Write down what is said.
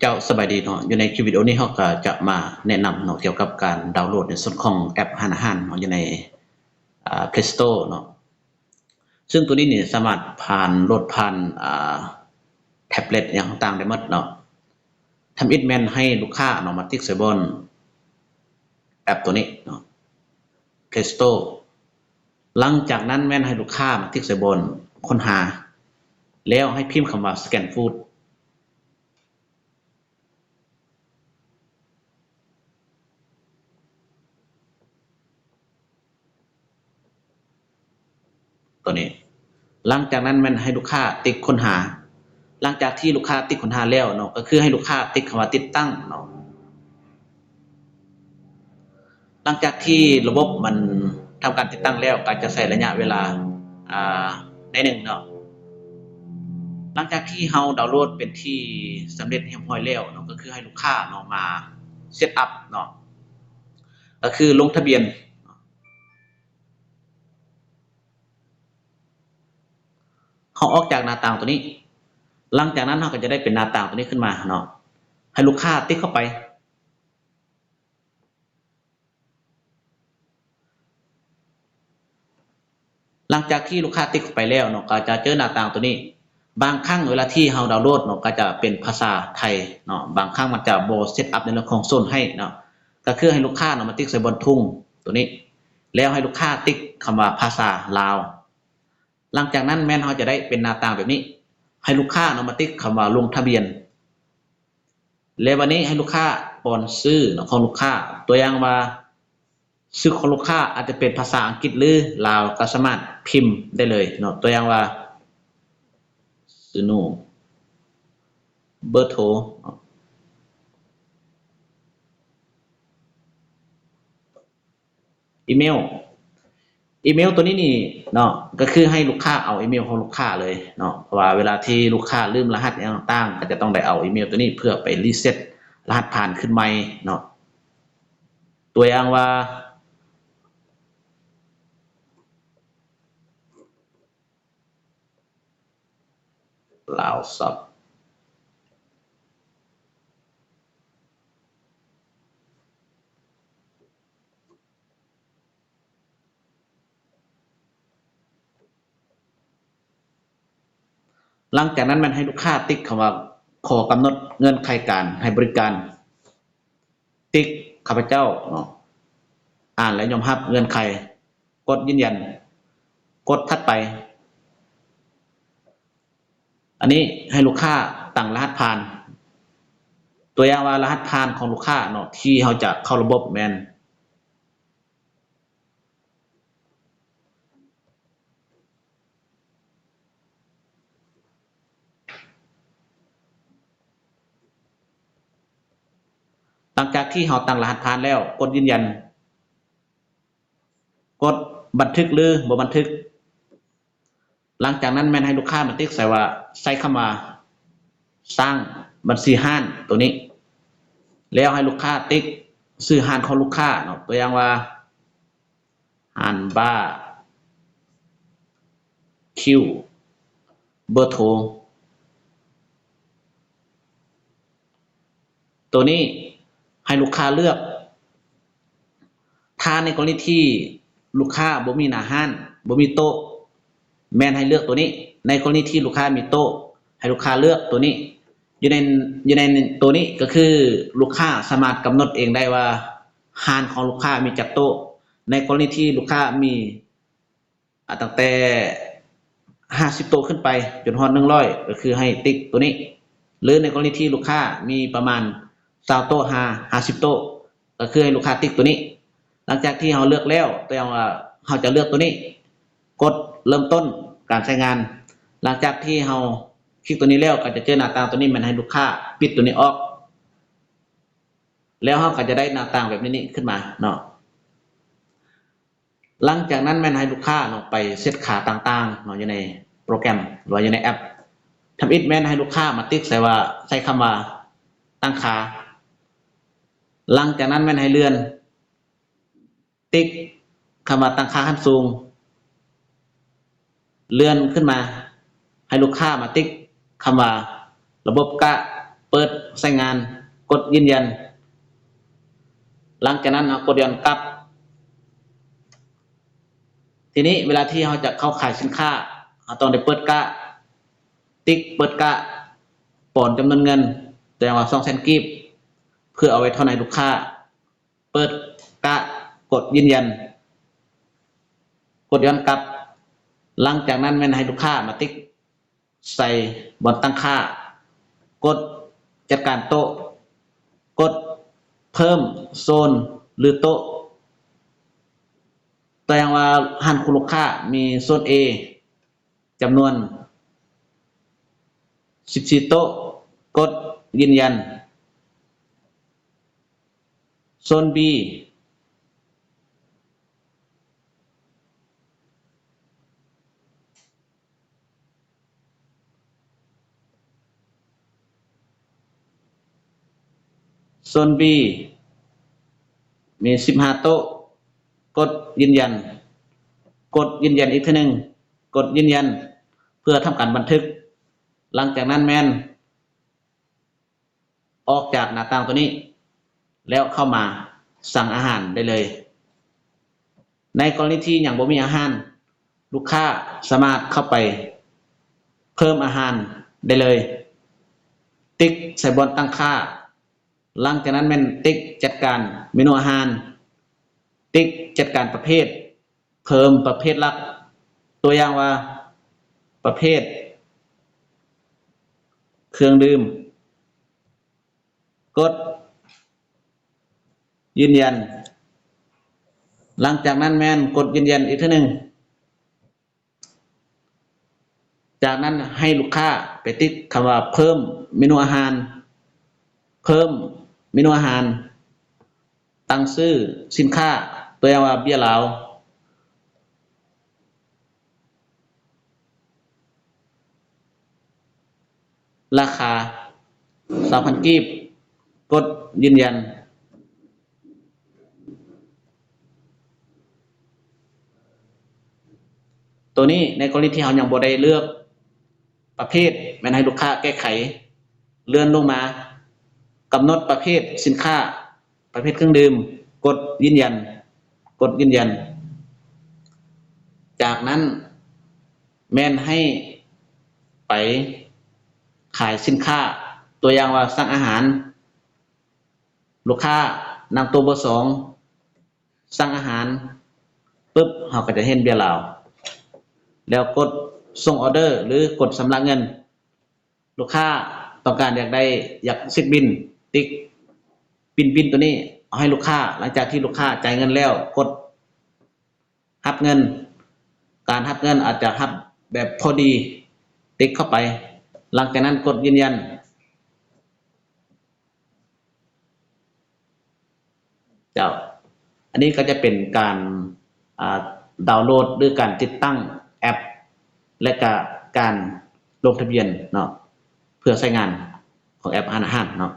ເຈົ້າ ສະບາຍດີເນາະ, ຢູ່ໃນຄລິບວິດີໂອນີ້ເຮົາກໍຈະມາແນະນຳເນາະ ກ່ຽວກັບການດາວໂຫຼດໃນສ່ວນຂອງແອັບຮ້ານອາຫານເນາະ ຢູ່ໃນ ອ່າ Play Store ເນາະ. ຊຶ່ງໂຕນີ້ນີ້ສາມາດຜ່ານ ໂຫຼດຜ່ານ ອ່າ ແທັບເລັດຫຍັງຕ່າງໆໄດ້ໝົດເນາະ. ທຳອິດແມ່ນໃຫ້ລູກຄ້າເນາະ ມາຕິກໃສ່ບ່ອນແອັບໂຕນີ້ເນາະ Play Store. ຫຼັງຈາກນັ້ນແມ່ນໃຫ້ລູກຄ້າມາຕິກໃສ່ບ່ອນຄົ້ນຫາ ແລ້ວໃຫ້ພິມຄຳວ່າ Scan Food. ຕົວນີ້ ຫຼັງຈາກນັ້ນແມ່ນໃຫ້ລູກຄ້າຕິກຄົ້ນຫາ. ຫຼັງຈາກທີ່ລູກຄ້າຕິກຄົ້ນຫາແລ້ວເນາະ ກໍຄືໃຫ້ລູກຄ້າຕິກຄຳວ່າຕິດຕັ້ງເນາະ. ຫຼັງຈາກທີ່ລະບົບມັນທຳການຕິດຕັ້ງແລ້ວ ກໍຈະໃຊ້ໄລຍະເວລາ ອ່າ ໜ້ອຍໜຶ່ງເນາະ. ຫຼັງຈາກທີ່ເຮົາດາວໂຫຼດເປັນທີ່ສຳເລັດຮຽບຮ້ອຍແລ້ວເນາະ ກໍຄືໃຫ້ລູກຄ້າເນາະ ມາເຊັດອັບເນາະ ກໍຄືລົງທະບຽນ. ເຮົາອອກຈາກໜ້າຕ່າງຕົວນີ້ ຫຼັງຈາກນັ້ນເຮົາກໍຈະໄດ້ເປັນໜ້າຕ່າງຕົວນີ້ຂຶ້ນມາເນາະ ໃຫ້ລູກຄ້າຕິກເຂົ້າໄປ. ຫຼັງຈາກທີ່ລູກຄ້າຕິກເຂົ້າໄປແລ້ວເນາະ ກໍຈະເຈີໜ້າຕ່າງຕົວນີ້. ບາງຄັ້ງເວລາທີ່ເຮົາດາວໂຫຼດເນາະ ກໍຈະເປັນພາສາໄທເນາະ, ບາງຄັ້ງມັນຈະບໍ່ເຊັດອັບໃນເລື່ອງຂອງໂຊນໃຫ້ເນາະ. ກໍຄືໃຫ້ລູກຄ້າເນາະ ມາຕິກໃສ່ບ່ອນທຸງຕົວນີ້ ແລ້ວໃຫ້ລູກຄ້າຕິກຄຳວ່າພາສາລາວ. ຫຼັງຈາກນັ້ນແມ່ນເຮົາຈະໄດ້ເປັນໜ້າຕ່າງແບບນີ້ ໃຫ້ລູກຄ້າເນາະ ມາຕິກຄຳວ່າລົງທະບຽນ ແລະ ບາດນີ້ໃຫ້ລູກຄ້າປ້ອນຊື່ເນາະ ຂອງລູກຄ້າ ຕົວຢ່າງວ່າ ຊື່ຂອງລູກຄ້າອາດຈະເປັນພາສາອັງກິດ ຫຼື ລາວ ກໍສາມາດພິມໄດ້ເລີຍເນາະ, ຕົວຢ່າງວ່າ ຊື່ໜູ ເບີໂທ ອີເມວ. ອີເມວຕົວນີ້ນີ້ເນາະ ກໍຄືໃຫ້ລູກຄ້າເອົາອີເມວຂອງລູກຄ້າເລີຍເນາະ, ເພາະວ່າເວລາທີ່ລູກຄ້າລືມລະຫັດຫຍັງຕ່າງໆ ກໍຈະຕ້ອງໄດ້ເອົາອີເມວຕົວນີ້ເພື່ອໄປຣີເຊັດລະຫັດຜ່ານຂຶ້ນໃໝ່ເນາະ. ຕົວຢ່າງວ່າ ລາວຊັອບ. ຫຼັງຈາກນັ້ນແມ່ນໃຫ້ລູກຄ້າຕິກຄຳວ່າ ຂໍກຳນົດເງື່ອນໄຂການໃຫ້ບໍລິການ. ຕິກ ຂ້າພະເຈົ້າເນາະ ອ່ານ ແລະ ຍອມຮັບເງື່ອນໄຂ, ກົດຢືນຢັນ, ກົດຖັດໄປ. ອັນນີ້ໃຫ້ລູກຄ້າຕັ້ງລະຫັດຜ່ານ, ຕົວຢ່າງວ່າລະຫັດຜ່ານຂອງລູກຄ້າເນາະ ທີ່ເຮົາຈະເຂົ້າລະບົບແມ່ນ ຫຼັງຈາກທີ່ເຮົາຕັ້ງລະຫັດຜ່ານແລ້ວ ກົດຢືນຢັນ, ກົດບັນທຶກ ຫຼື ບໍ່ບັນທຶກ. ຫຼັງຈາກນັ້ນແມ່ນໃຫ້ລູກຄ້າມາຕິກໃສ່ວ່າ ໃສ່ຄຳວ່າ ສ້າງບັນຊີຮ້ານຕົວນີ້ ແລ້ວໃຫ້ລູກຄ້າຕິກຊື່ຮ້ານຂອງລູກຄ້າເນາະ, ຕົວຢ່າງວ່າ ຮ້ານບາ ຄິວ ເບີໂທ. ໂຕນີ້ໃຫ້ລູກຄ້າເລືອກ. ຖ້າໃນກໍລະນີທີ່ລູກຄ້າບໍ່ມີໜ້າຮ້ານ, ບໍ່ມີໂຕະ, ແມ່ນໃຫ້ເລືອກໂຕນີ້. ໃນກໍລະນີທີ່ລູກຄ້າມີໂຕະ, ໃຫ້ລູກຄ້າເລືອກໂຕນີ້. ຢູ່ໃນ, ຢູ່ໃນໂຕນີ້ກໍຄືລູກຄ້າສາມາດກຳນົດເອງໄດ້ວ່າ ຮ້ານຂອງລູກຄ້າມີຈັກໂຕະ. ໃນກໍລະນີທີ່ລູກຄ້າມີ ອາ ຕັ້ງແຕ່ຫ້າສິບໂຕະຂຶ້ນໄປຈົນຮອດໜຶ່ງຮ້ອຍ ກໍຄືໃຫ້ຕິກໂຕນີ້ ຫຼື ໃນກໍລະນີທີ່ລູກຄ້າມີປະມານຊາວໂຕະຫາຫ້າສິບໂຕະ ກໍຄືໃຫ້ລູກຄ້າຕິກໂຕນີ້. ຫຼັງຈາກທີ່ເຮົາເລືອກແລ້ວ ແຕ່ວ່າເຮົາຈະເລືອກໂຕນີ້ ກົດເລີ່ມຕົ້ນການໃຊ້ງານ. ຫຼັງຈາກທີ່ເຮົາຄລິກໂຕນີ້ແລ້ວ ກໍຈະເຈີໜ້າຕ່າງໂຕນີ້ ແມ່ນໃຫ້ລູກຄ້າປິດໂຕນີ້ອອກ ແລ້ວເຮົາກໍຈະໄດ້ໜ້າຕ່າງແບບນີ້ນີ້ຂຶ້ນມາເນາະ. ຫຼັງຈາກນັ້ນແມ່ນໃຫ້ລູກຄ້າເນາະ ໄປເຊັດຄ່າຕ່າງໆເນາະ ຢູ່ໃນໂປຣແກຣມ ຫຼືວ່າຢູ່ໃນແອັບ. ທຳອິດແມ່ນໃຫ້ລູກຄ້າມາຕິກໃສ່ວ່າ ໃສ່ຄຳວ່າຕັ້ງຄ່າ. ຫຼັງຈາກນັ້ນແມ່ນໃຫ້ເລື່ອນ ຕິກຄຳວ່າຕັ້ງຄ່າຂັ້ນສູງ. ເລື່ອນຂຶ້ນມາ ໃຫ້ລູກຄ້າມາຕິກຄຳວ່າລະບົບກະ ເປີດໃຊ້ງານ, ກົດຢືນຢັນ. ຫຼັງຈາກນັ້ນເຮົາກົດຍ້ອນກັບ. ທີນີ້ເວລາທີ່ເຮົາຈະເຂົ້າຂາຍສິນຄ້າ, ເຮົາຕ້ອງໄດ້ເປີດກະ, ຕິກເປີດກະ, ປ້ອນຈຳນວນເງິນ, ແຕ່ວ່າສອງແສນກີບ, ເພື່ອເອົາໄວ້ທອນໃຫ້ລູກຄ້າ. ເປີດກະ, ກົດຢືນຢັນ, ກົດຍ້ອນກັບ. ຫຼັງຈາກນັ້ນແມ່ນໃຫ້ລູກຄ້າມາຕິກໃສ່ບ່ອນຕັ້ງຄ່າ, ກົດຈັດການໂຕະ, ກົດເພີ່ມໂຊນ ຫຼື ໂຕະ. ຕົວຢ່າງວ່າຮ້ານຂອງລູກຄ້າມີໂຊນ A ຈຳນວນສິບສີ່ໂຕະ, ກົດຢືນຢັນ. ໂຊນ B ໂຊນ B ມີສິບຫ້າໂຕະ, ກົດຢືນຢັນ, ກົດຢືນຢັນອີກເທື່ອໜຶ່ງ, ກົດຢືນຢັນເພື່ອທຳການບັນທຶກ. ຫຼັງຈາກນັ້ນແມ່ນ ອອກຈາກໜ້າຕ່າງຕົວນີ້ ແລ້ວເຂົ້າມາສັ່ງອາຫານໄດ້ເລີຍ. ໃນກໍລະນີທີ່ຍັງບໍ່ມີອາຫານ, ລູກຄ້າສາມາດເຂົ້າໄປເພີ່ມອາຫານໄດ້ເລີຍ. ຕິກໃສ່ບ່ອນຕັ້ງຄ່າ, ຫຼັງຈາກນັ້ນແມ່ນຕິກຈັດການເມນູອາຫານ, ຕິກຈັດການປະເພດ, ເພີ່ມປະເພດຫຼັກ, ຕົວຢ່າງວ່າ ປະເພດເຄື່ອງດື່ມ, ກົດຢືນຢັນ. ຫຼັງຈາກນັ້ນແມ່ນກົດຢືນຢັນອີກເທື່ອໜຶ່ງ. ຈາກນັ້ນໃຫ້ລູກຄ້າໄປຕິກຄຳວ່າເພີ່ມເມນູອາຫານ, ເພີ່ມເມນູອາຫານ, ຕັ້ງຊື່ສິນຄ້າ, ຕົວຢ່າງວ່າເບຍລາວ, ລາຄາຊາວພັນກີບ, ກົດຢືນຢັນ. ໂຕນີ້ໃນກໍລະນີທີ່ເຮົາຍັງບໍ່ໄດ້ເລືອກປະເພດ, ແມ່ນໃຫ້ລູກຄ້າແກ້ໄຂ, ເລື່ອນລົງມາ, ກຳນົດປະເພດສິນຄ້າ, ປະເພດເຄື່ອງດື່ມ, ກົດຢືນຢັນ, ກົດຢືນຢັນ. ຈາກນັ້ນແມ່ນໃຫ້ໄປຂາຍສິນຄ້າ, ຕົວຢ່າງວ່າສັ່ງອາຫານ, ລູກຄ້ານັ່ງໂຕະເບີສອງ, ສັ່ງອາຫານປຶບ ເຮົາກໍຈະເຫັນເບຍລາວ, ແລ້ວກົດສົ່ງອໍເດີ ຫຼື ກົດຊຳລະເງິນ. ລູກຄ້າຕ້ອງການຢາກໄດ້ ຢາກເຊັກບິນ, ຕິກປິ່ນບິນໂຕນີ້ເອົາໃຫ້ລູກຄ້າ. ຫຼັງຈາກທີ່ລູກຄ້າຈ່າຍເງິນແລ້ວ ກົດຮັບເງິນ. ການຮັບເງິນອາດຈະຮັບແບບພໍດີ, ຕິກເຂົ້າໄປ. ຫຼັງຈາກນັ້ນກົດຢືນຢັນ. ເຈົ້າ, ອັນນີ້ກໍຈະເປັນການ ອ່າ ດາວໂຫຼດ ຫຼື ການຕິດຕັ້ງແອັບ ແລະກະການລົງທະບຽນເນາະ ເພື່ອໃຊ້ງານຂອງແອັບຮ້ານອາຫານເນາະ.